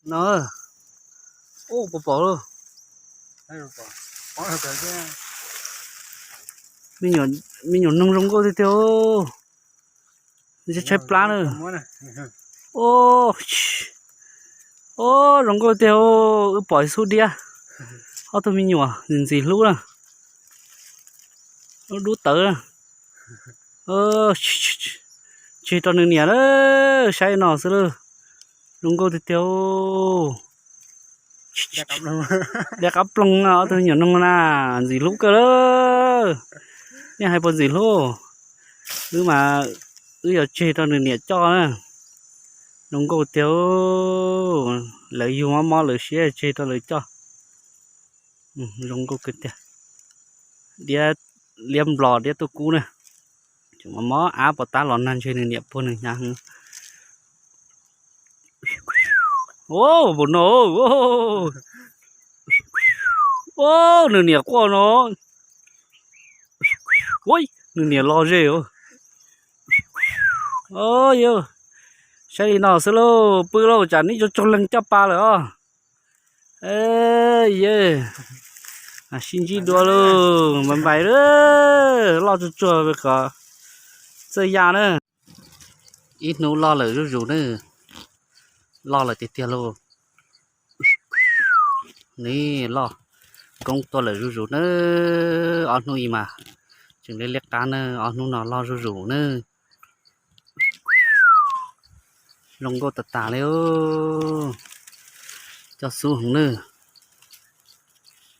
No, ub, puas pom lauj? Me nyuam, me nyuam noog zoo nkauj tiag tiag. Tshaib plab na. Ub, zoo nkauj tiag. Wb pom xub diab, ob tug me nyuam ntxim ntxim hlub na. Dub tawv na. Tseg rau nws niam na, saib no xwb lauj. Zoo nkauj tiag tiag. Dab qab ploog na, ob tug me nyuam noog na, ntxim hlub kawg lauj. Nej hais puas ntxim hlub? Wb mas, wb yuav tseg rau nws niam coj na. Zoo nkauj tiag. Lawv yug mob mob lawv siab tseg rau lawv coj. Zoo nkauj kawg tiag. Diab, liab nplos diab tuj kub na. Tseem mob mob ab pos tab los nag ntshe nws niam puag nws hnyav heev. Npaum no, nws niam quaj no. Ua, nws niam los ze. Yog, saib li no xwb lauj, pw lauj, tsam neb tsuag tsuag leeg coj pa lawm os. Yog, sib ntsib dua lauj, npais npais lauj, loj tsuag tsuag kom txawj ya na. Ib hnub loj lawm zuj zus na, loj lawm tiag tiag lauj. Nws loj koob tuaj lawm zuj zus na, ob hnub ib mas tseem liab liab qab na, ob hnub no loj zuj zus na. Zoo nkauj tas tas li, coj xub heev na.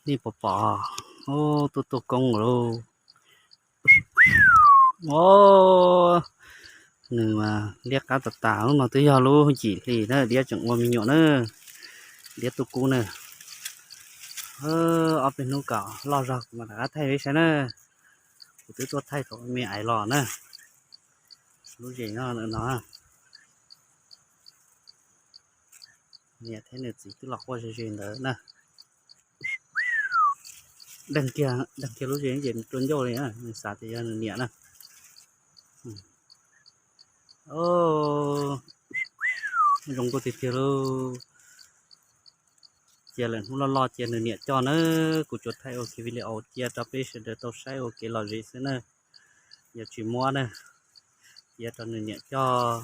Nej puas pom, tuaj tuaj koob lauj. Nws mas liab qab tas tas, lub no twb yog lub yim hli na, diab tseem ua me nyuam na, diab tuj kub na. Ob peb hnub kom loj zog kuv mam rov qab thaij peb saib na. Kuv twb tuaj thaij thaum me ais los na. Lub zes no, no, niam thiab nws txiv twb los quaj ze ze ntawd na. Deeg kiag, deeg kiag lub zes ces nws tua ncauj li, nws xav tias yog nws niam na. Zoo nkauj tiag tiag lauj. Cia lawm hnub loj loj cia nws niam coj na. Kuv tsuas thaij ua ke video cia rau peb sawv daws tau saib ua kev lom zem xwb na. Yog tsis muab na, cia rau nws niam coj.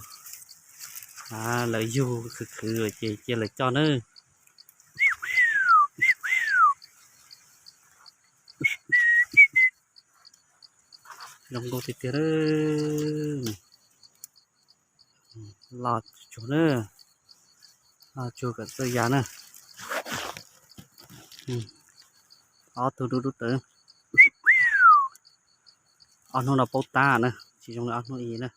Lawv yug khwv khwv ces cia lawv coj na. Zoo nkauj tiag tiag. Loj tsuag na, loj tsuag kom txawj ya na. Ob tug dub dub tawv. Ob hnub no paub tab na, tsis zoo li ob hnub i na.